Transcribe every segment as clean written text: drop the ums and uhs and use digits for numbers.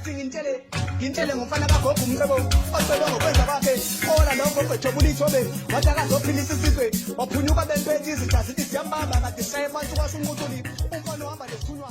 Athi ngintshele ngintshele ngomfana kagogo umcebo ocebe ngokwenza kwakhe ola nogogo ejobula ithobe wathi akazophilisa isizwe waphunyuka bemphethe izitha zithi ziyambamba kade shaye phansi kwasho unquthuli umfana uhamba nesithunywa.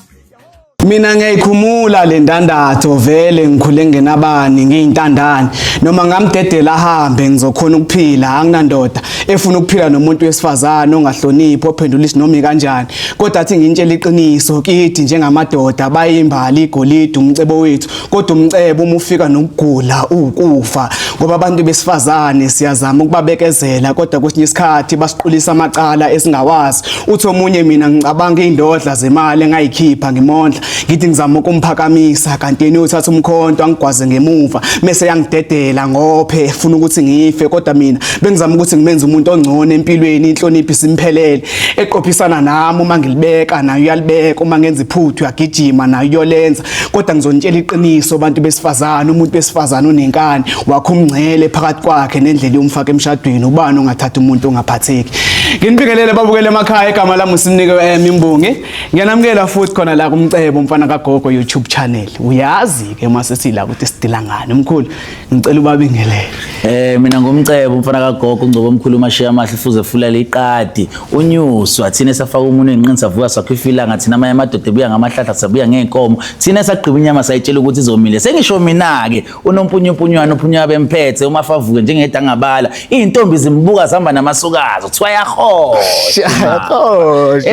Mina ngiyayikhumula le ndandatho, vele ngikhule ngenabani, ngiyintandane. Noma ngamdedela ahambe, ngizokhona ukuphila. Anginandoda efuna ukuphila nomuntu wesifazane ongahloniphi, ophendula isinoma kanjani. Kodwa athi ngintshela iqiniso kithi njengamadoda, bayimbali igolide umcebo wethu, kodwa umcebo uma ufika nokugula uwukufa, ngoba abantu besifazane siyazama ukubabekezela, kodwa kwesinye isikhathi basiqulisa amacala esingawazi. Uthi omunye, mina ngicabanga indodla zemali engayikhipha ngimondla, ngithi ngizama ukumphakamisa, kanti yena uyothatha umkhonto angigwaze ngemuva, mese yangidedela ngophe efuna ukuthi ngife. Kodwa mina bengizama ukuthi ngimenze umuntu ongcono empilweni, inhlonipho isimphelele, eqophisana nami. Uma ngilibeka naye uyalibeka, uma ngenza iphuthu uyagijima naye uyolenza. Kodwa ngizonitshela iqiniso, bantu besifazane, umuntu wesifazane unenkani, wakho umngcele phakathi kwakhe nendlela yomfaka emshadweni. Ubani ongathatha umuntu ongaphatheki? Nginibingelele babukele emakhaya, igama lami uSimnike Imbongi. Ngiyanamukela futhi khona la kuMcebo Mfana kaGogo YouTube channel. Uyazi ke uma sesila ukuthi sidila ngani. Mkhulu, ngicela ubabingelele. Mina ngumcebo umfana kagogo ungcobo omkhulu umashiya amahle fuze fulala iqadi unyuswa thina esafaka umunwe enqini savuka sakhwifa ilanga, thina amanye amadoda ebuya ngamahlahla sabuya ngey'nkomo, thina esagqiba inyama sayitshela ukuthi izomile. Sengisho mina-ke unompunyumpunywana uphunywa bemphethe umafavuke njengedangabala, iy'ntombi zimbuka zihamba namasukazi kuthiwa yahosha.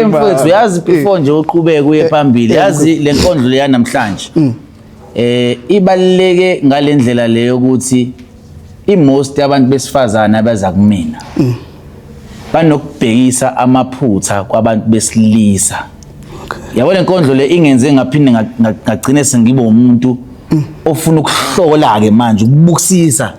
Mfowethu, uyazi, before nje uqhubeke uye phambili, yazi le nkondlo leya namhlanje ibaluleke ngalendlela leyo ukuthi i-most yabantu besifazane abeza kumina banokubhekisa amaphutha kwabantu besilisa. Yabo, le nkondlo le ingenze ngaphinde ngagcine sengibe umuntu ofuna ukuhlola ke manje, ukubukisisa,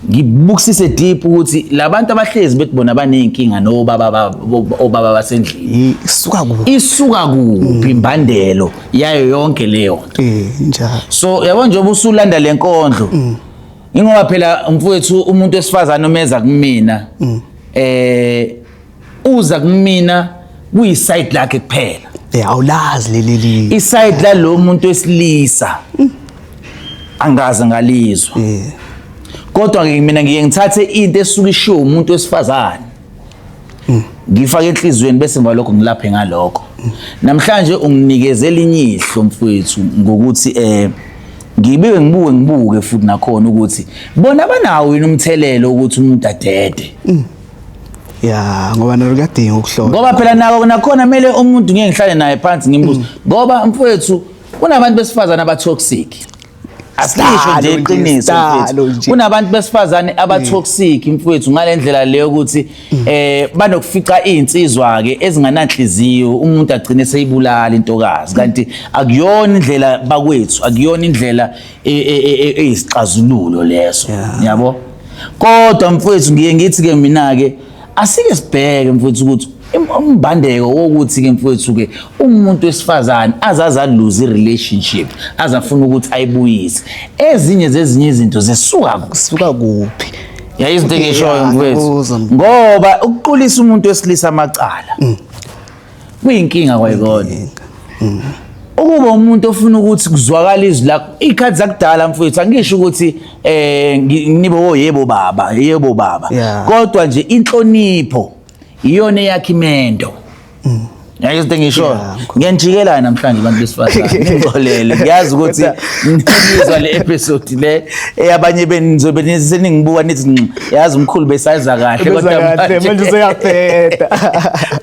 ngibukisise deep ukuthi labantu abahlezi bethi bona baneyinkinga nobaba, obaba basendlini, Isuka kuphi? Isuka kuphi imbandelo yayo yonke leyo nto? Njalo. So yabo, njengoba usulanda le nkondlo, ingoba phela mfowethu umuntu wesifazane omeza kumina uza kumina kuyi-side lakhe kuphela. Awulazi leli. I-side lalo muntu wesilisa angaze ngalizwa. Kodwa ke mina ngiye ngithathe into esuke ishiwo umuntu wesifazane, ngifake enhliziyweni, bese emva lokho ngilaphe ngalokho. Namhlanje unginikeze elinye ihlo mfowethu ngokuthi ngibuye ngibuke futhi nakhona ukuthi bona banawo yini umthelelo ukuthi umuntu adede. Ya, ngoba nalo kuyadinga ukuhlola. Ngoba phela nako nakhona kumele umuntu ngeke ngihlale naye phansi ngimbuze, ngoba mfowethu kunabantu besifazane aba-toxic. Asisho nje Stalo nje, iqiniso, stalo mfowethu. nje. Kunabantu besifazane aba-toxic mfowethu ngale ndlela leyo ukuthi banokufica iy'nsizwa ke ezingananhliziyo, umuntu agcine seyibulala intokazi, kanti akuyona indlela bakwethu, akuyona indlela eyisixazululo leso. Yabo, kodwa mfowethu ngiye ngithi ke mina ke asike sibheke mfowethu ukuthi umbandeko wokuthi ke mfowethu ke umuntu wesifazane azaze aluze i-relationship, azafuna ukuthi ayibuyise, ezinye zezinye izinto zisuka kuphi? Suka kuphi? Ya, izinto engishoyo mfowethu, ngiyakuzwa. Ngoba ukuqulisa umuntu wesilisa amacala kuyinkinga kwayikona. Ukuba umuntu ofuna ukuthi kuzwakala izwi lakho iy'khathi zakudala mfowethu, angisho ukuthi nibe oyebo baba, yebo baba, kodwa nje inhlonipho iyona eyakha imendo. Yazi izinto engishoyo? Yeah. Ngiyanijikela namhlanje abantu besifazane, ningixolele. Ngiyazi ukuthi nizwa le episode le eyabanye benu nizobe seningibuka nithi, "Nxi, yazi umkhulu besayiza kahle." Beza Kodwa kahle, manje useyabheda.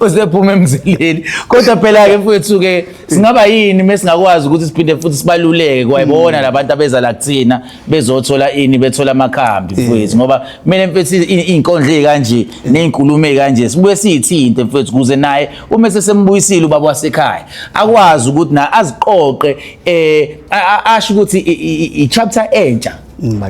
Usephuma emzileni. Kodwa phela-ke mfowethu-ke singaba yini mesingakwazi ukuthi siphinde futhi sibaluleke kwayibona labantu abeza la kuthina bezothola ini, bethola amakhambi mfowethu, ngoba kumele mfethu iy'nkondlo ey'kanje ney'nkulumo ey'kanje sibuye siyithinte mfethu, ukuze naye uma sesembuyisile ubaba wasekhaya akwazi ukuthi naye aziqoqe, asho ukuthi i-chapter entsha.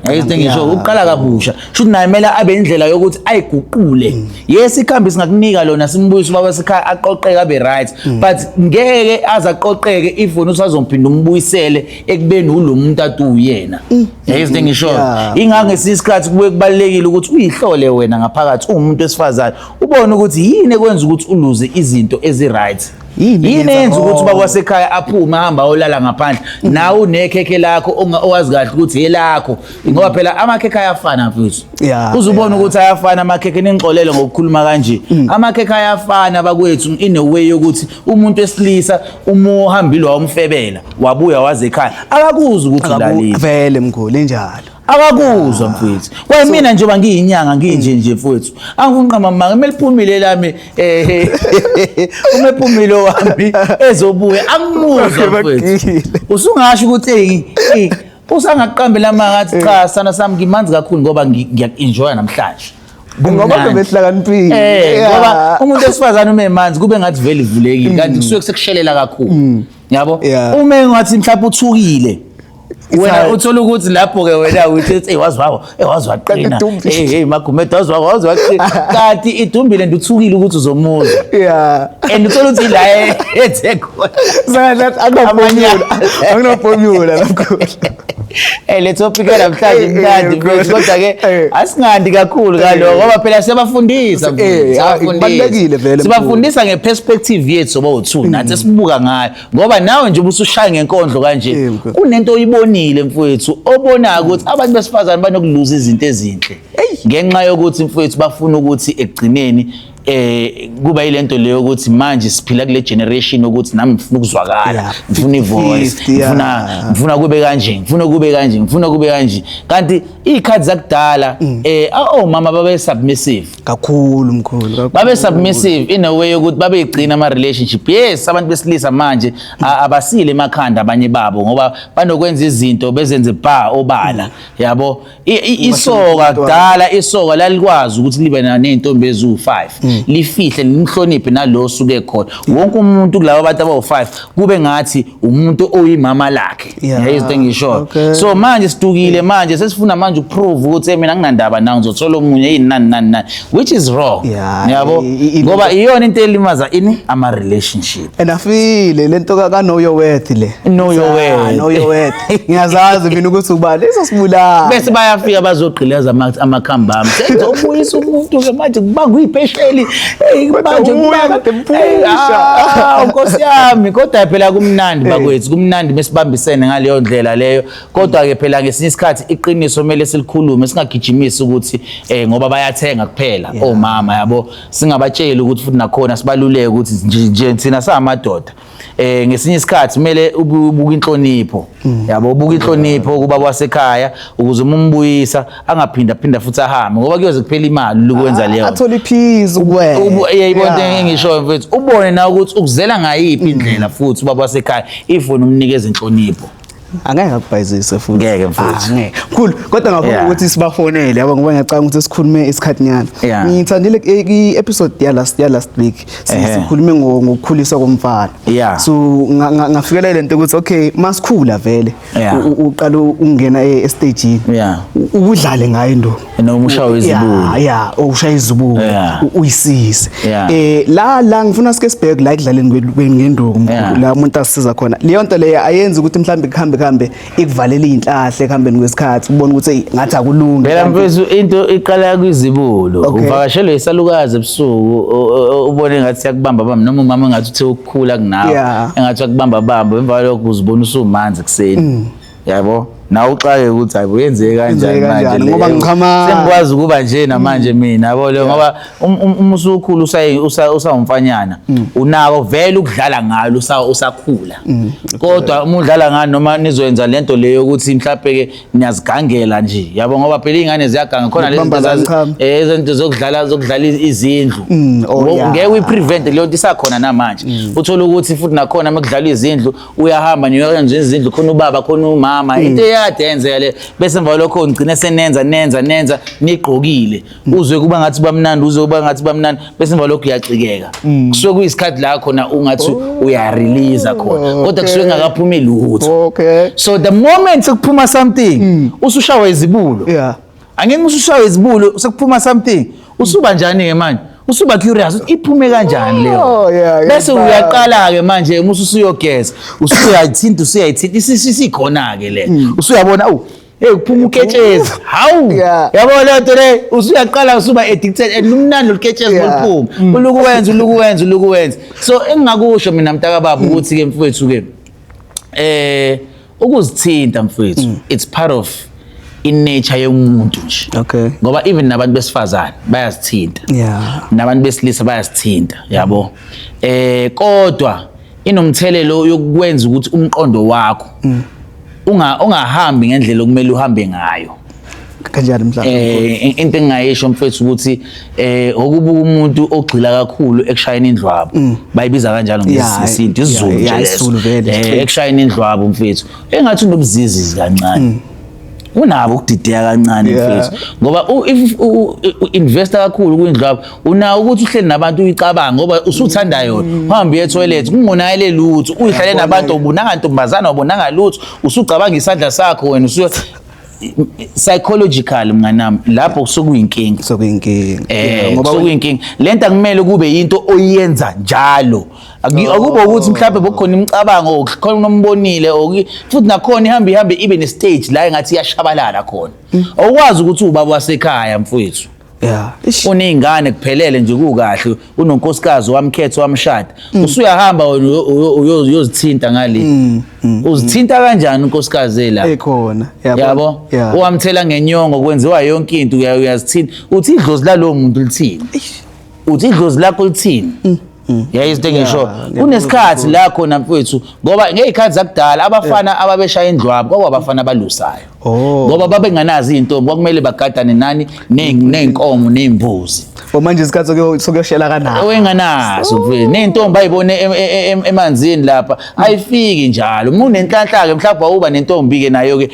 Yayizinto engisho, ukuqala kabusha, shuthi naye kumele abe indlela yokuthi ayiguqule. Yes, ikhambi singakunika lona, simbuyise ubaba wasekhaya aqoqeke abe right, but ngeke aze aqoqeke if wena usazomphinda umbuyisele ekubeni ulo muntu ati uyena. Yayizinto engisho. Ingakho ngesinye isikhathi kubuye kubalulekile ukuthi uyihlole wena ngaphakathi uwumuntu wesifazane, ubone ukuthi yini ekwenza ukuthi uluze izinto ezi-right. Yini Yini eyenza ukuthi Oh. ubaba wasekhaya aphume ahambe ayolala ngaphandle, nawe unekhekhe lakho owazi kahle ukuthi elakho, ngoba phela amakhekhe ayafana, mfethu. Uzubona ukuthi ayafana amakhekhe. Ningixolele ngokukhuluma kanje, amakhekhe ayafana bakwethu, in a way yokuthi umuntu wesilisa uma uhambile wamfebela, wabuya waze ekhaya, akakuzwa ukuthi ulalile. Vele mkhulu, injalo. Akakuzwa, mfethu. Kwaye mina njengoba ngiyinyanga, nginje nje, mfethu, angikunqama manga kumele liphumile lami, uma ephumile wami ezobuya, angimuzwa, mfethu. Bakile. Usungasho ukuthi hey, hey, usangaqambela amanga, athi cha, sana sami, ngimanzi kakhulu ngoba ngiyaku-enjoya namhlanje. Ngoba Kumnandi. behlakaniphile. Ngoba umuntu wesifazane uma emanzi kube ngathi vele ivulekile, kanti kusuke sekushelela kakhulu, yabo. Uma engathi mhlawumbe uthukile wena, uthola ukuthi lapho-ke wena uthi, hey, wazi wawo, hey, wazi waqina. Kanti idumbile. Hey, hey, Magumede, wazi wawo, wazi waqina, kanti idumbile and uthukile ukuthi uzomuzwa and uthola ukuthi la ethe khona. Akunaformula, akunaformula lapho. Le topic namhlanje imnandi, mfethu, kodwa-ke asingandi kakhulu kaloko, ngoba phela siyabafundisa, mfethu, siyabafundisa. Kubalulekile vele, mkhulu. Sibafundisa nge-perspective yethu sobawu-two nathi esibuka ngayo, ngoba nawe nje ubusushaya ngenkondlo kanje, Mkhulu. kunento oyibonile, mfowethu, obonayo ukuthi abantu besifazane banokuluza izinto ezinhle ngenxa yokuthi, mfowethu, bafuna ukuthi ekugcineni kuba yilento leyo ukuthi manje siphila kule generation ukuthi nami ngifuna ukuzwakala, ngifuna i-voice, 50, yeah. ngifuna kube kanje, ngifuna kube kanje, ngifuna kube kanje, kanti iy'khathi zakudala omama babe submissive. Kakhulu, mkhulu, kakhulu. Babe submissive in a way yokuthi babeyigcina ama-relationship. Yes, abantu besilisa manje abasile emakhanda abanye babo, ngoba banokwenza izinto bezenze ba obala, yabo. Isoka kudala, isoka lalikwazi ukuthi libe ney'ntombi eziwu-5, lifihle, limhloniphe nalo osuke khona. Wonke umuntu kulabo bantu abawu-5 kube ngathi umuntu oyimama lakhe. Izinto engishoyo. So manje sidukile, manje sesifuna manje ukuprove ukuthi, "Hey, mina nginandaba nawe, ngizothola omunye," yini nani nani nani, which is wrong, yabo, ngoba iyona into elimaza ini ama-relationship. And afile lento ka know your worth le. Know your Ah, worth. know your worth. Ngiyazazi mina ukuthi ubani, izosibulala. Bese bayafika bazogqilaza amakhambi ami, sengizobuyisa umuntu-ke manje, kubangwa iy'pesheli. Hey, manje uye kade mphusha. Hey, nkosi yami, kodwa phela kumnandi bakwethu, kumnandi mesibambisene ngaleyo ndlela leyo. Kodwa-ke phela ngesinye isikhathi iqiniso kumele silikhulume, singagijimisi ukuthi ngoba bayathenga kuphela omama, yabo. Singabatsheli ukuthi futhi nakhona sibaluleke ukuthi nje nje thina samadoda ngesinye isikhathi kumele ubuke inhlonipho, yabo, ubuke inhlonipho kuba wasekhaya, ukuze uma umbuyisa angaphinda phinda futhi ahambe, ngoba kuyoze kuphela imali lokwenza leyo nto. Athole ipeace kuwena. Uyayibona into engishoyo, mfethu? Ubone na ukuthi ukuzela ngayiphi indlela futhi ubaba wasekhaya if wena umnikeza inhlonipho. Angeke akubhayizise futhi. Ngeke, mfethu. Ah, ngeke, mkhulu, kodwa ngafuna ukuthi sibafonele yabo, ngoba ngiyacanga ukuthi sikhulume isikhathi nyana. Ngithandile i-episode ya last week, sikhulume ngokukhuliswa komfana. So ngafikela le nto ukuthi okay, masikhula vele, uqala ungena estagini, udlale ngayo into. Noma ushawe izibulo. Yeah, ushaya izibulo, uyisise. La ngifuna sike sibheke la ekudlaleni ngenduku, mkhulu, la umuntu asisiza khona. Leyo nto leyo ayenzi ukuthi mhlawumbe kuhambe kuhambe ikuvalele iy'nhlahla ekuhambeni kwesikhathi, ubone ukuthi eyi, ngathi akulungi. Phela mfethu, into iqala kwizibulo. Uvakashelwe isalukazi ebusuku, ubone ngathi siyakubamba bamba, noma umama engathi uthe ukukhula kunawe, engathi uyakubamba bamba, emva kwalokho uzibona usumanzi ekuseni, yabo, nawe uxake ukuthi hayi bo, yenzeke kanjani Yenzeke manje kanjani? Ngoba leyo? ngichama- Sengikwazi ukuba nje namanje mina, yabo, leyo, ngoba uma usukhula usawumfanyana, unako vele ukudlala ngalo usakhula, kodwa uma udlala ngalo noma nizoyenza lento leyo ukuthi mhlawumbe ke niyazigangela nje, yabo, ngoba phela iy'ngane ziyaganga khona lezi Ukubamba zinto la mchamo. Izinto zokudlala izindlu. Oh, yeah. Ngeke uyiprevent leyo nto, isakhona namanje. Uthola ukuthi futhi nakhona uma kudlalwa izindlu, uyahamba niyoyenza izindlu, khona ubaba, khona umama, into eyade yenzeka le. Bese emva kwalokho ngigcine senenza nenza nenza nigqokile, uzwe kuba ngathi bamnandi, uzwe kuba ngathi bamnandi, bese emva lokho uyacikeka. Kusuke kuyisikhathi la khona ungathi uyarelease khona, kodwa kusuke kungakaphumi lutho. So the moment sekuphuma something, usushawa izibulo. Angeke usushawa izibulo, sekuphuma something, usuba njani-ke manje? Usuba curious ukuthi iphume kanjani leyo. Oh, yeah, Bese ngiyabona. uyaqala-ke manje, uma usuyogeza, usuyayithinta, usuyayithinta, isikhona-ke le, usuyabona, awu, Hey, kuphuma uketshezi. Hawu. Yabo leyo nto le usuyaqala usuba addicted and lumnandi loluketshezi moluphuma. Uluku wenza, uluku wenza, uluku wenza. So engingakusho mina mntaka baba ukuthi ke mfowethu ke ukuzithinta mfowethu, it's part of in-nature yomuntu nje. Ngoba even nabantu besifazane bayazithinta. Nabantu besilisa bayazithinta, yabo. Kodwa inomthelelo yokwenza ukuthi umqondo wakho ungahambi ngendlela okumele uhambe ngayo. Kanjani mhlawumbe? Into engingayisho mfethu ukuthi okubuka umuntu ogxila kakhulu ekushayeni indlwabo, bayibiza kanjalo ngesintu, isiZulu nje leso. isiZulu vele. Ekushayeni indlwabo mfethu, engathi unobuzizizi kancane, unabo ukudideka kancane mfethu, ngoba if u-investa kakhulu kwindlwabo, unawo ukuthi uhleli nabantu uyicabanga ngoba usuthanda yona, uhambe uye etoilet kungonakele lutho, uyihlale nabantu ubonanga ntombazana, ubonanga lutho, usucabanga isandla sakho wena, usu psychological mnganami, lapho kusukuyinkinga. Sokuyinkinga. Ngoba kusukuyinkinga lento, akumele kube into oyenza njalo. Akube ukuthi mhlawumbe bokukhona imicabango, khona unombonile, futhi nakhona ihambe ihambe ibe ne-stage la engathi iyashabalala khona. Awukwazi ukuthi ubaba wasekhaya mfowethu, Ish. uney'ngane kuphelele nje, kukahle, unonkosikazi wamkhetha wamshada, usuyahamba wena uyozithinta ngale. Uzithinta kanjani unkosikazi ela? Ekhona. Yabo, owamthela ngenyongo, kwenziwa yonke into, uyazithinta, uthi idlozi lalowo muntu lithini? Uthi idlozi lakho lithini? Yayizinto engisho. Kunesikhathi la khona mfowethu, ngoba ngey'khathi zakudala abafana ababeshaya indlwabo kwakuwabafana abalusayo. Ngoba babenganazi iy'ntombi, kwakumele bagadane nani, ney'nkomo ney'mbuzi. O, manje isikhathi sokuyoshela kanako. Owenganazo mfowethu, ney'ntombi ayibone emanzini lapha ayifiki njalo. Uma unenhlanhla-ke, mhlawumbe wawuba nentombi-ke nayo-ke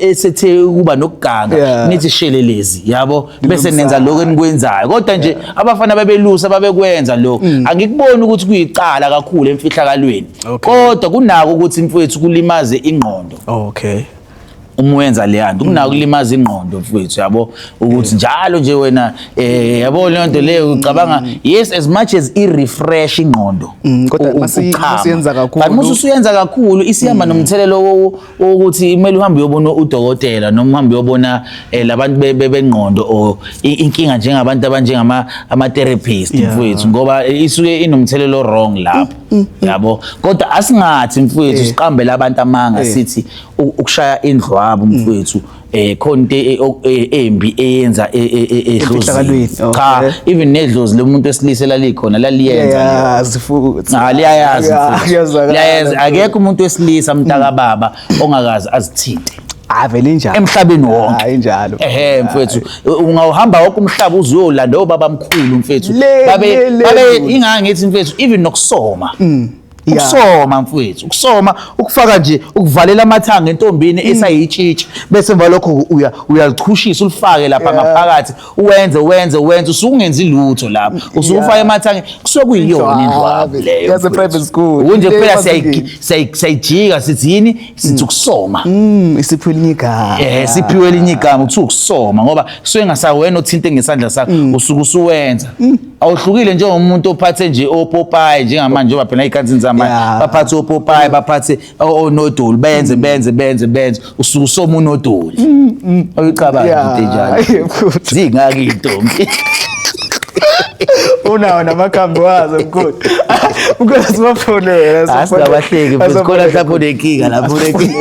esethe ukuba nokuganga, nithi shelelezi, yabo, bese nenza lokho enikwenzayo. Kodwa nje abafana babelusa, babekwenza lokho. Angikuboni ukuthi kuyicala kakhulu emfihlakalweni, kodwa kunako ukuthi mfowethu kulimaze ingqondo. Uma uyenza leya nto, kunako kulimaza ingqondo mfowethu, yabo, ukuthi njalo nje wena yabo leyo nto leyo ucabanga, yes, as much as i-refresh ingqondo, Kodwa ukuchama. masiyenza kakhulu. But mase usuyenza kakhulu, isihamba nomthelelo wokuthi kumele uhambe uyobona udokotela noma uhambe uyobona labantu bengqondo or inkinga njengabantu abanjengama ama-therapist, mfowethu, ngoba isuke inomthelelo wrong lapho, yabo. Kodwa asingathi mfowethu siqambele abantu amanga, sithi ukushaya indlwabo mfowethu khona into embi eyenza edlozini. Emfihlakalweni, Cha, even nedlozi lomuntu wesilisa lalikhona laliyenza leyo. Yazi futhi. Cha, liyayazi mfowethu. Kuyazwakala. Liyayazi. Akekho umuntu wesilisa mntaka baba ongakazi azithinte Ah, vele injalo. Emhlabeni wonke. Hayi, injalo. Ehe mfethu, ungawuhamba wonke umhlaba uze uyolanda obaba mkhulu mfethu, babe babe ingaka ngithi mfethu, even nokusoma, ukusoma mfethu, ukusoma, ukufaka nje, ukuvalela amathanga entombini esayitshitshi, bese emva lokho uyalichushisa ulifake lapha ngaphakathi, uwenze wenze wenze, usukungenzi lutho lapho, usufaka emathangeni, kusuke kuyiyona indlwabu leyo. Yase mfethu. Private school. Kunje Le kuphela emazingeni. siyayijika, sithi yini, sithi ukusoma. Isiphiwe elinye igama. Siphiwe elinye igama, kuthiwa ukusoma, ngoba kusuke ngasawena othinte ngesandla sakho, usuke usuwenza. Awuhlukile njengomuntu ophathe nje opopayi njengamanje, njengoba phela ey'khathini zamanje baphathe opopayi, baphathe onodoli, benze benze benze benze, usuke usoma unodoli. Awuyicabangi into enjalo. Futhi. Zingaki iy'ntombi? Unawo namakhambi wazo mkhulu. Mkhulu, sibafonela. Asingabahleki mfethu, khona mhlawumbe unenkinga lapho, unenkinga.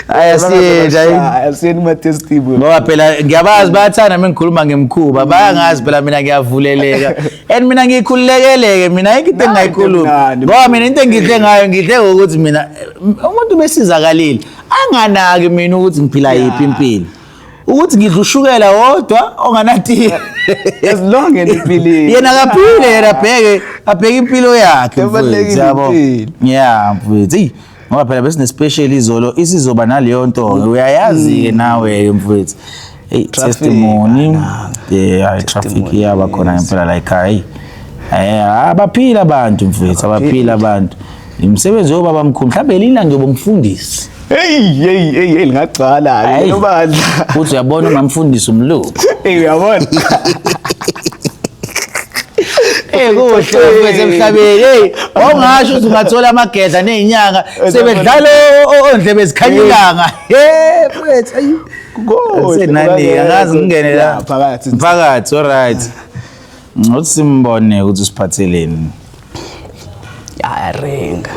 Hayi, asiyenje, hayi. Asiyeni kuma-testimony. Ngoba phela ngiyabazi bayathanda uma ngikhuluma ngemkhuba, bayangazi phela mina ngiyavuleleka and mina ngikhululekeleke, mina ayikho into engingayikhulumi, Mnandi, ngoba mina into engidle ngayo, ngidle ngokuthi mina umuntu besizakalile anganaki mina ukuthi ngiphila yiphi impilo, ukuthi ngidla ushukela wodwa onganatiye. As long eniphilile. Yena akaphile, yena abheke abheke impilo yakhe mfowethu, Ebalulekile yabo. impilo. Yeah mfowethu, eyi, ngoba phela besine-special izolo, isizoba naleyo nto-ke, uyayazi-ke nawe-ke mfowethu. Eyi, Traffic, testimony. ananga. Yeah, hayi, traffic Testimony, iyaba khona yes. ngempela la ekhaya. Eyi, abaphila abantu mfowethu, abaphila abantu. Umsebenzi wobaba mkhulu, mhlawumbe lina ngiyoba umfundisi. Hey, hey, hey, hey, lingagcwala Hayi. lobandla. Futhi uyabona, ungamfundisi umlungu. Hey, uyabona. Hey, kuhle mfethu emhlabeni. Hey, wawungasho ukuthi ungathola amagedla nezinyanga sebedlala ondlebe zikhanya ilanga. Hey, mfethu ayi. Kuhle, Senani angazi ngingene la. Ya, phakathi. Phakathi, all right. Ngothi simbone ukuthi usiphatheleni. Yaringa.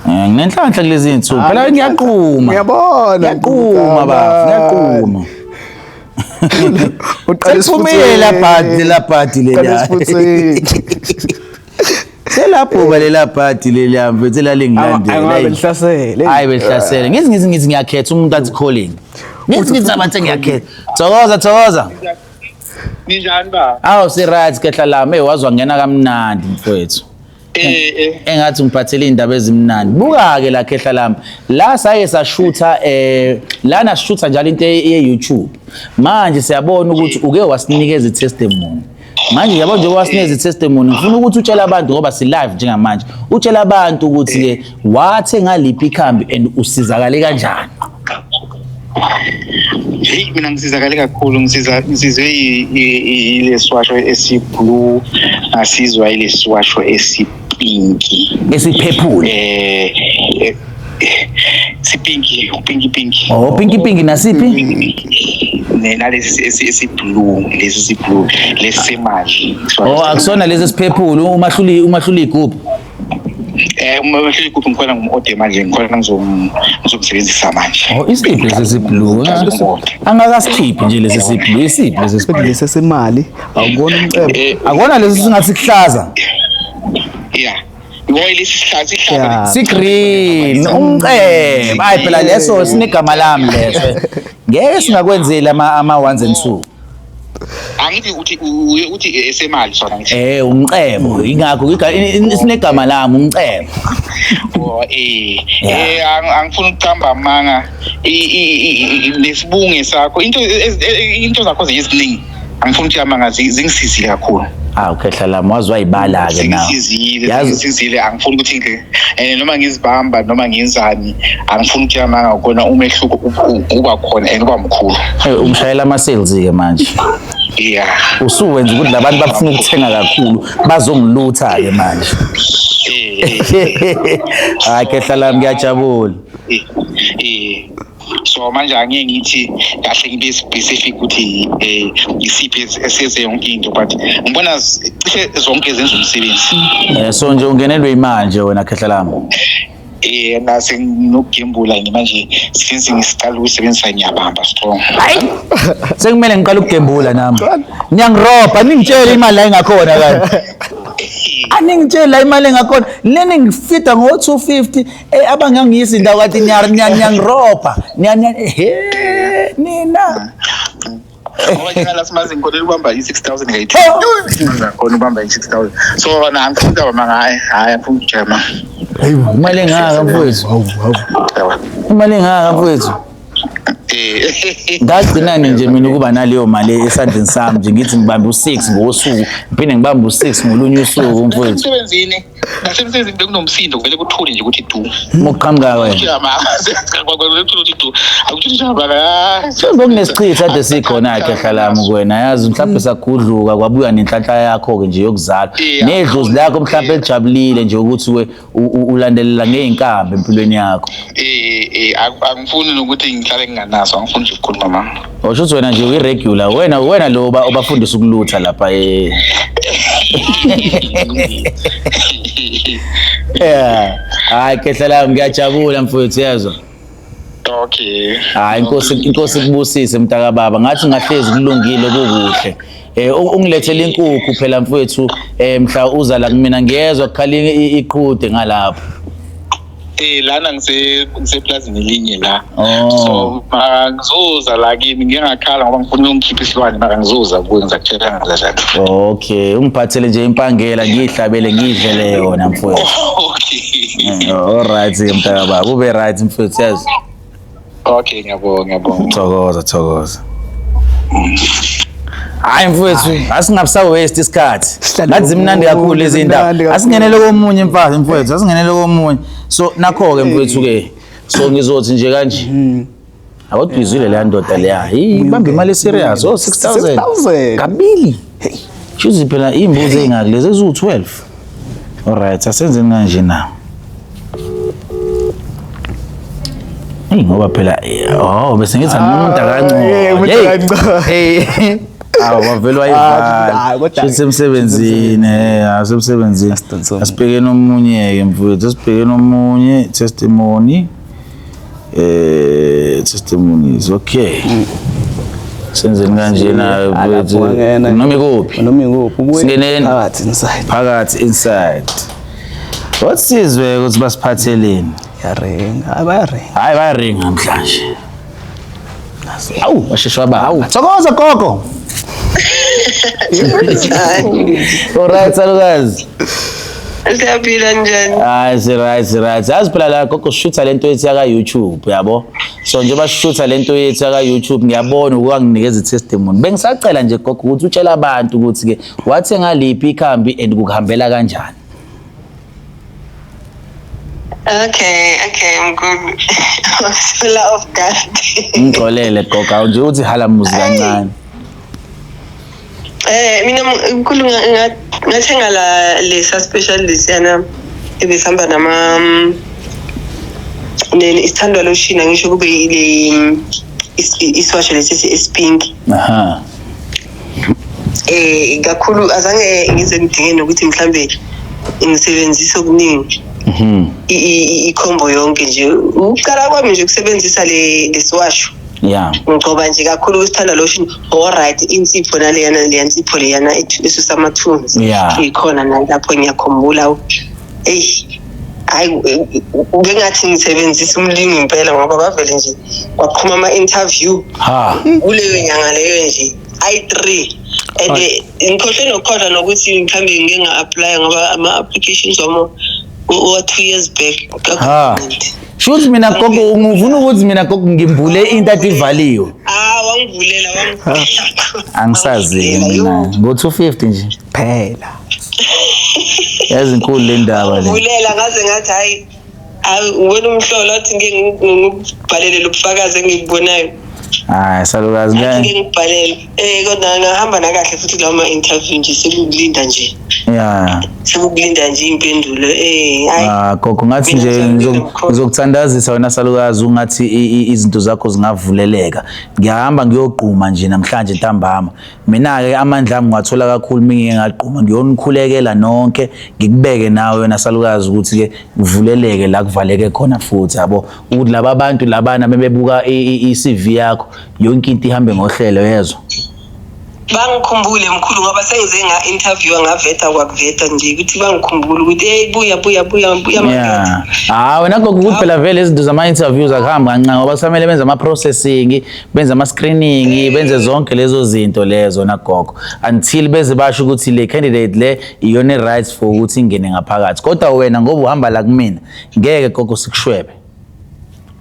Nginenhlanhla kulezi zinsuku. Phela ngiyaquma. Ngiyabona. Ngiyaquma baba, ngiyaquma. Uqala Seliphumile la bhadi la bhadi Uqala leliya. esifuthweni. Selaphuba lela bhadi leliya mfethu elalingilandela. Angabe lihlasele. Hayi belihlasele. Ngithi ngithi ngithi ngiyakhetha umuntu athi calling. Ngithi ngithi abantu ngiyakhetha. Thokoza thokoza. Ninjani ba? Awu si right kehla lami. Hey wazwa ngena kamnandi mfethu. Engathi ngiphathele indaba ezimnandi. Buka ke la khehla lami. La saye sashutha lana sishutha njalo into ye YouTube. Manje siyabona ukuthi uke wasinikeza i-testimony. Manje yabo nje wasinikeza i-testimony ngifuna ukuthi utshele abantu ngoba si live njengamanje. Utshele abantu ukuthi ke wathe ngaliphi ikhambi and usizakale kanjani. Hey, mina ngisizakale kakhulu, ngisizwe ilesiwasho esi-blue, ngasizwa ilesiwasho esipinki. Esiphephule. Sipinki, upinki pinki. Oh, pinki pinki nasiphi? Nalesi esi-blue, lesi si-blue, lesi semali. Oh, akusona lesi esiphephule umahluli igubhu. Uma behleli kuphi ngikhona ngum-ode manje, ngikhona ngizomsebenzisa manje. Oh, isiphi lesi esiblue? Angakasikhiphi nje lesi esiblue, isiphi lesi esiblue? Lesi semali awubona umcebo. Akona lesi singathi kuhlaza. Yeah. Ngoba lesi sihlaza sihlaza. Yeah. Si green, umcebo. Hayi phela leso sinegama lami leso. Ngeke singakwenzeli ama ones and two. Angithi uthi uthi esemali sona ngithi. Umcebo, ingakho sinegama lami umcebo. Oh, angifuni ukuqamba amanga. Lesibunge sakho into zakho eziningi angifuni ukuthi amanga zingisizile kakhulu. Ah, ukhehla lami wazwa ibala ke nawe. Zingisizile, angifuni ukuthi noma ngizibamba noma ngenzani angifuni ukuthi amanga khona umehluko uba khona and uba mkhulu. Umshayela ama sales ke manje. Yeah. Usuwenza ukuthi labantu bafuna ukuthenga kakhulu bazongilutha ke manje. Hayi khehla lami ngiyajabula. So manje angeke ngithi kahle ngibe specific ukuthi isiphi eseze yonke into, but ngibona cishe zonke zenza umsebenzi. So nje ungenelwe imanje wena khehla lami. Nase nginokugembula nje manje since ngisicala ukusebenzisa ngiyabamba strong. Hayi. Sekumele ngiqale ukugembula nami. Niyangirobha ningitshele imali la engakhona kanti. Aningitshele la imali engakhona. Leni ngifida ngo 250 abangangiyisi indawo kanti niyangirobha. He nina. Ngoba njengala simazi ngikhona ukubamba i-6,000 ngayi-2. Ngikhona ukubamba i-6,000. So na angifuni ukubamba manga hayi angifuni ukujama. Hayibo, imali engaka mfowethu. Imali engaka mfowethu. Ngagcinani nje mina ukuba naleyo mali esandleni sami nje ngithi ngibambe u6 ngosuku ngiphinde ngibambe u6 ngolunye usuku mfowethu. Nasemsebenzini bekunomsindo kuvele kuthule nje ukuthi du. Muqhamuka wena. Sokunesichitha kade sikhona ke hlalami kuwena yazi mhlawumbe sagudluka kwabuya nenhlanhla yakho ke nje yokuzalwa nedlozi lakho mhlawumbe elijabulile nje ukuthi ulandelela ngeyinkambi empilweni yakho. Angifuni nokuthi ngihlale nginganaso, angifuni nje ukukhuluma mama. Osho ukuthi wena nje uyiregular, wena lo obafundisa ukulutha lapha Yeah. Hayi khehla lami ngiyajabula mfowethu yezwa. Okay. Hayi inkosi kubusise mntaka baba. Ngathi ngahlezi kulungile kukuhle. Ungilethele inkukhu phela mfowethu mhla uza la kumina ngiyezwa kukhala iqhude ngalapho. Lana ngiseplazini elinye la. So ngizoza la kimi ngiyangakhala ngoba ngifuna ungikhipha isilwane mara ngizoza kuwe ngizakutshela ngizajani. Okay, ungiphathele nje impangela ngiyihlabele ngidlele yona mfowethu. Okay. All right mntaka baba, ube right mfowethu yazi. Okay, ngiyabonga. Thokoza. Hayi mfowethu, asingabusa waste isikhathi. Ngathi zimnandi kakhulu lezi ndaba. Asingenele komunye mfazi mfowethu, asingenele komunye. So nakho ke mfowethu ke. So ngizothi nje kanje. Awudwizile le ndoda leya. Ibamba imali serious. Oh 6000. 6000. Kabili. Shuthi phela iy'mbuzi ey'ngaki lezi eziwu-12. Alright, asenzeni kanje na. Eyi ngoba phela oh bese ngithi umuntu Eh, umuntu akancole. akancole. Hey. Awu wavele Ah, wayivala. kodwa- Shuthi semsebenzini, eh, asemsebenzini. Asidonse Asibhekeni omunye ke mfowethu, asibhekeni omunye testimony. Testimonies, okay. Senzeni kanje na Ah, lapho wangena. noma ikuphi? Noma ikuphi ubuye Singeneni. phakathi inside. Phakathi inside. Watsizwe ukuthi basiphatheleni. Yaringa, hayi bayaringa. Hayi bayaringa namhlanje. Awu washesha wababa. Awu, thokoza gogo. Alright salukazi. Siyaphila njani? Hayi si right si right. Yazi phela la gogo sishutha lento yethu yaka YouTube yabo. So njengoba sishutha lento yethu yaka YouTube ngiyabona ukuwanginikeza i-testimony. Bengisacela nje gogo ukuthi utshele abantu ukuthi ke wathenga liphi ikhambi and kukuhambela kanjani. Okay, mkhulu. Full of guard. Ngixolele gogo awu nje uthi hala muzi kancane. Mina mkhulu ngathenga la lesa special lesiyana ebesihamba nama ne isithandwa lotion ngisho kube ile isiwasho lesi esipink. Aha. Kakhulu azange ngize ngidinge nokuthi mhlambe ngisebenzise okuningi. I-combo yonke nje ukuqala kwami nje ukusebenzisa le lesiwasho. Yeah. Ngigcoba nje kakhulu kusithanda lotion alright insipho naleyana leya nsipho leyana esusa amathunzi. Yeah. Ikhona nalapho ngiyakhumbula. Eyi hayi bengathi ngisebenzisa umlingo impela ngoba bavele nje kwaqhuma ama-interview Ha. kuleyo nyanga leyo nje ayi-3 and ngikhohlwe nokukhohlwa nokuthi mhlawumbe ngike nga-aplya ngoba ama-applications wami wa-2 years back Ha. ka-government. Shuthi mina gogo ngifuna ukuthi mina gogo ngimbule into athi ivaliwe. Ah, wangivulela wangivulela. Angisazi Wangivulela, mina. Ngo 250 nje. Phela. Yazi inkulu le ndaba le. Wangivulela ngaze ngathi hayi hayi wena umhlolo athi ngeke ngikubhalele lobufakazi engibubonayo. Hayi salukazi Athi ngeke. ngeke ngikubhalele. Kodwa ngahamba nakahle futhi kulawo ma-interview nje sekukulinda nje. Yeah. Sekukulinda nje impendulo. Hayi. Ah gogo ngathi Mina nje ngijabulile mkhulu. ngizokuthandazisa wena salukazi ungathi izinto zakho zingavuleleka. Ngiyahamba ngiyogquma nje namhlanje ntambama. Mina ke amandla ami ngiwathola kakhulu mingike ngagquma ngiyonikhulekela nonke ngikubeke nawe wena salukazi ukuthi ke kuvuleleke la kuvaleke khona futhi yabo ukuthi laba bantu labana bebebuka i-CV yakho yonke into ihambe ngohlelo yezwa. Bangikhumbule mkhulu ngoba sengize nga-interviewa ngaveta kwakuveta nje ukuthi bangikhumbule ukuthi hey buya buya buya buya Yeah. Ah wena gogo ukuthi phela vele izinto zama-interviews akuhambi kancane ngoba kusamele benze ama-processing, benze ama-screening, benze zonke lezo zinto lezo nagogo until beze basho ukuthi le candidate le iyona rights for ukuthi ingene ngaphakathi. Kodwa wena ngoba uhamba la kumina ngeke gogo sikushwebe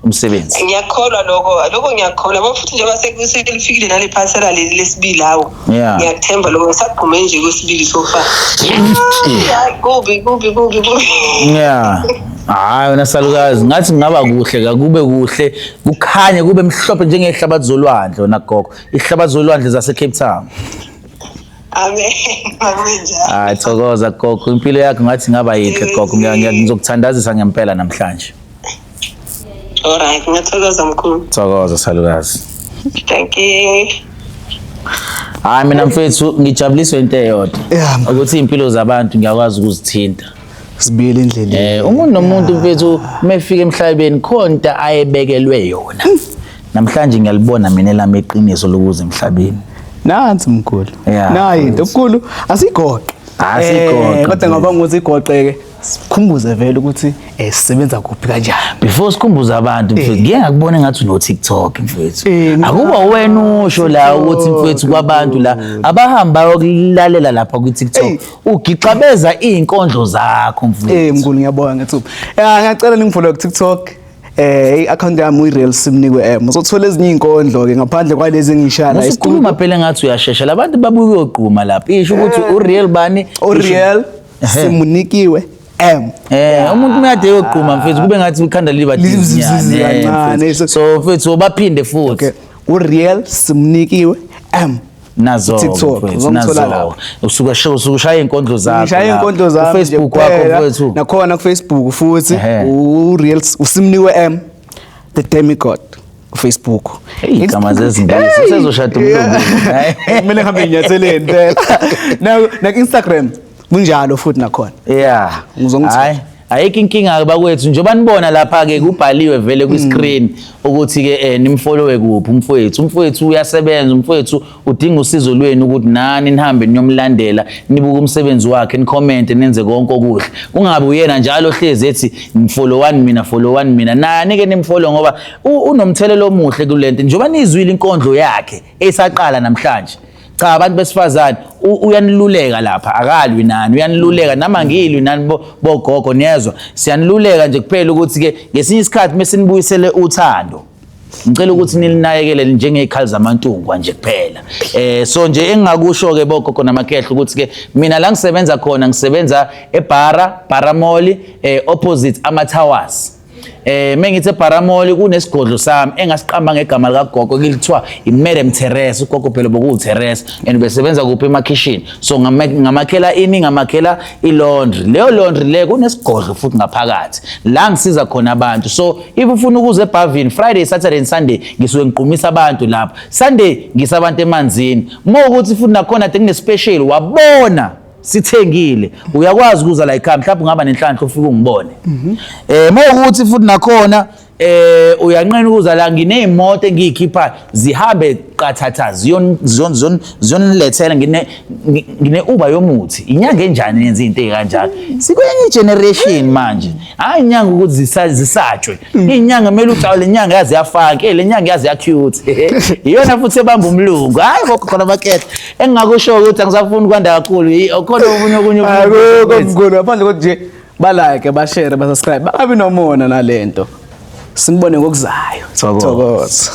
umsebenzi. Ngiyakholwa lokho ngiyakholwa ngoba futhi njengoba selifikile nale phasela leli lesibili hawo. Yeah. Ngiyakuthemba lokho ngisagqume nje kwesibili so far. Hayi kubi kubi kubi kubi. Yeah. Hayi wena salukazi ngathi kungaba kuhle kakube kuhle kukhanye kube mhlophe njengehlabathi zolwandle wena gogo. Ihlabathi zolwandle zase Cape Town. Amen. Amen njalo. Hayi thokoza gogo impilo yakho ngathi ingaba yinhle gogo ngizokuthandazisa ngempela namhlanje. Alright, ngiyathokoza mkhulu. Thokoza salukazi. Thank you. Hayi mina mfethu ngijabuliswe into eyodwa. Yeah. Ukuthi impilo zabantu ngiyakwazi ukuzithinta. Sibiyele endleleni. Umuntu nomuntu mfethu mefika emhlabeni khonta ayebekelwe yona. Namhlanje ngiyalibona mina elami iqiniso lokuza emhlabeni. Nansi mkhulu. Yeah. Nayi into mkhulu asigoqe. Asigoqe, Kodwa ngoba ngokuthi igoqe ke sikhumbuze vele ukuthi sisebenza kuphi kanjani. Before sikhumbuze abantu mfethu ngike ngakubona ngathi uno TikTok mfethu. Akuba wena usho la ukuthi mfethu kwabantu la abahamba bayokulalela lapha ku TikTok ugixabeza izinkondlo zakho mfethu. Mkhulu ngiyabonga ngethuba. Ngiyacela ningifollow ku TikTok. I-account yami uyi-Real Simnikwe M. Uzothola ezinye izinkondlo ke ngaphandle kwalezi engishaya la Usukhuluma phela ngathi uyashesha labantu babuye uyogquma lapha. Isho ukuthi uReal bani? uReal Simunikiwe M. Umuntu uyade uyogquma mfethu kube ngathi ikhanda liba kancane. So mfethu baphinde futhi. Okay. uReal Simunikiwe M. Nazo TikTok, mfowethu, uzongithola nazo. lapho. Usuka show usuka ushaya inkondlo zakho. Ngishaya lapho. inkondlo zami nje KuFacebook wakho kuphela. mfowethu. Nakhona kuFacebook futhi Ehhe. uReal uSimniwe M the demigod kuFacebook. Hey, igama zezingisi usezoshada umlungu. Kumele ngihambe nginyatheleni phela. Na na Instagram kunjalo futhi nakhona. Yeah. Ngizongithola. Hayi, ayikho inkinga ke bakwethu njengoba nibona lapha ke kubhaliwe vele kwi screen ukuthi ke nimfollowe kuphi umfowethu. Umfowethu uyasebenza, umfowethu udinga usizo lwenu ukuthi nani nihambe niyomlandela, nibuke umsebenzi wakhe, nicomment nenze konke okuhle. Kungabi uyena njalo hlezi ethi ngifollowani mina, followani mina. Nani ke nimfollow ngoba unomthelelo omuhle kulento. Njengoba nizwile inkondlo yakhe esaqala namhlanje. Cha abantu besifazane uyaniluleka lapha akalwi nani uyaniluleka nama ngilwi nani bogogo niyezwa siyaniluleka nje kuphela ukuthi ke ngesinye isikhathi mesinibuyisele uthando ngicela ukuthi nilinakekele njengezikhali zamantungwa nje kuphela so nje engingakusho ke bogogo namakhehla ukuthi ke mina la ngisebenza khona ngisebenza eBara Baramoli opposite ama towers. Mengithi eBaramoli kunesigodlo sami engasiqamba ngegama likagogo kilithiwa iMadam Therese. Ugogo phela bokuwu Therese and besebenza kuphi emakhishini, so ngamakhela ini ngamakhela ilaundry. Leyo laundry le kunesigodlo futhi ngaphakathi la ngisiza khona abantu. So if ufuna ukuza eBhavini Friday, Saturday and Sunday ngisuke ngiqhumisa abantu lapho. Sunday ngisa abantu emanzini. Uma ukuthi futhi nakhona ade kune special wabona sithengile uyakwazi ukuza la ekhaya mhlawumbe ungaba nenhlanhla ufike ungibone. Mawukuthi futhi nakhona uyanqena ukuza la nginezimoto engiyikhipha zihambe qathatha ziyonilethela ngine Uber yomuthi. Inyanga enjani yenza izinto ezikanjalo? Sikwenye generation manje. Hayi inyanga ukuthi zisatshwe. Inyanga kumele uthi le nyanga yazi yafaka, le nyanga yazi ya cute. Iyona futhi ebamba umlungu. Hayi bokho khona makethe. Engingakusho ukuthi angisafuni kwanda kakhulu. Okhona okunye okunye Akukho mkhulu ngaphandle kokuthi nje ba like, ba share, ba subscribe. Bangabi nomona nalento. Sinibone ngokuzayo. Thokoza. Thokoza.